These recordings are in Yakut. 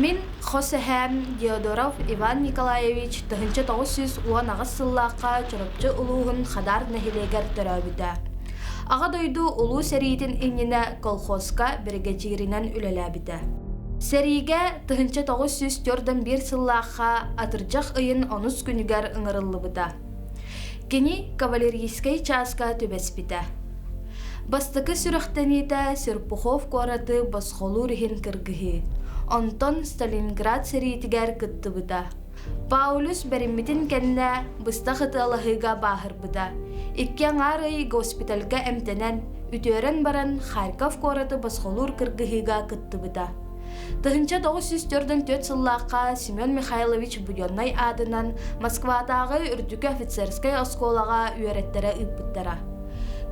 Мин хос эһээм Диодоров Иван Николаевич 1918 сыллаахха Чурапчы улууһун Хадаар нэһилиэгэр төрөөбүтэ. Аҕа дойду Улуу сэриитин иннинэ колхозка биригэдьииринэн үлэлээбитэ. Сэриигэ 1941 сыллаахха атырдьах ыйын онус күнүгэр ыҥырыллыбыта. Кини кавалерийскай чааска түбэспитэ. Бастакы сүрэхтэниитэ Серпухов куораты босхолуур иһин кыргыһыы, онтон Сталинград сэриитигэр кыттыбыта. Паулюс бэриммитин кэннэ быстах ытыалаһыыга бааһырбыта. Икки аҥаар ый госпитальга эмтэнэн, үтүөрэн баран Харьков куораты босхолуур кыргыһыыга кыттыбыта. 1944 сыллаахха Семен Михайлович Буденнай аатынан Москватааҕы үрдүкү офицерскай оскуолаҕа үөрэттэрэ ыыппыттара.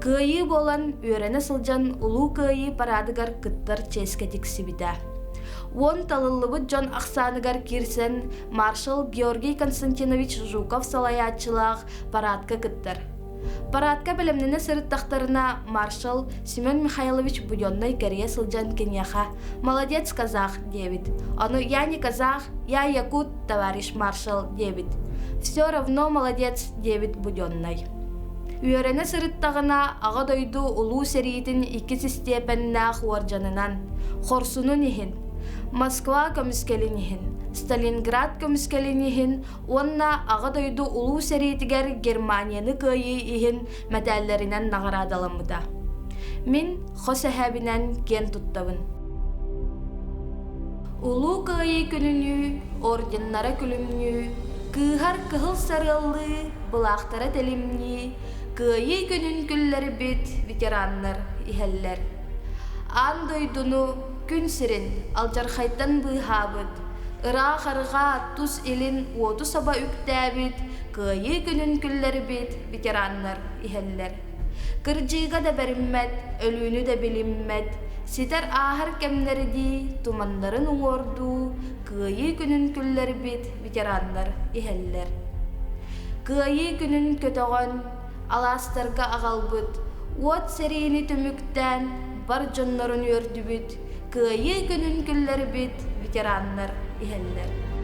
Кыайыы буолан үөрэнэ сылдьан Улуу Кыайыы параадыгар кыттар чиэскэ тиксибитэ. Уон талыллыбыт дьон ахсааныгар киирсэн маршал Георгий Константинович Жуков салайааччылаах параадка кыттар. Параадка бэлэмнэнэ сырыттахтарына маршал Семен Михайлович Буденнай кэрийэ сылдьан киниэхэ «Молодец, казах!» диэбит. Ону «Я не казах, я якут, товарищ маршал» диэбит. «Все равно молодец» диэбит Буденнай. Үөрэнэ сырыттаҕына Аҕа дойду Улуу сэриитин иккис истиэпэннээх уордьанынан, хорсунун иһин, Москва көмүскэлин иһин, Сталинград көмүскэлин иһин уонна Аҕа дойду Улуу сэриитигэр Германияны кыайыы иһин мэтээллэринэн наҕараадаламмыта. Мин хос эһээбинэн киэн туттабын. Улуу Кыайыы күнүнүү, орденнара күлүмнүү, кыыһар кыһыл сарыаллыы, былаахтара тэлимнии, Кыайыы күнүн күллэрбит ветераннар иһэллэр. Аан дойдуну, күн сирин алдьархайтан быыһаабыт, ыраах арҕаа тус илин уоту саба үктээбит Кыайыы күнүн күллэрбит ветераннар иһэллэр. Кырдьыыга да бэриммэт, өлүүнү да билиммэт, ситэр ааһар кэмнэри дии туманнарын уҥуордуу, Кыайыы күнүн күллэрбит ветераннар иһэллэр. Кыайыы күнүн көтөҕөн, алаастарга аҕалбыт, уот сэриини түмүктээн, бар дьоннорун үөрдүбүт, Кыайыы күнүн күллэрбит ветераннар иһэллэр.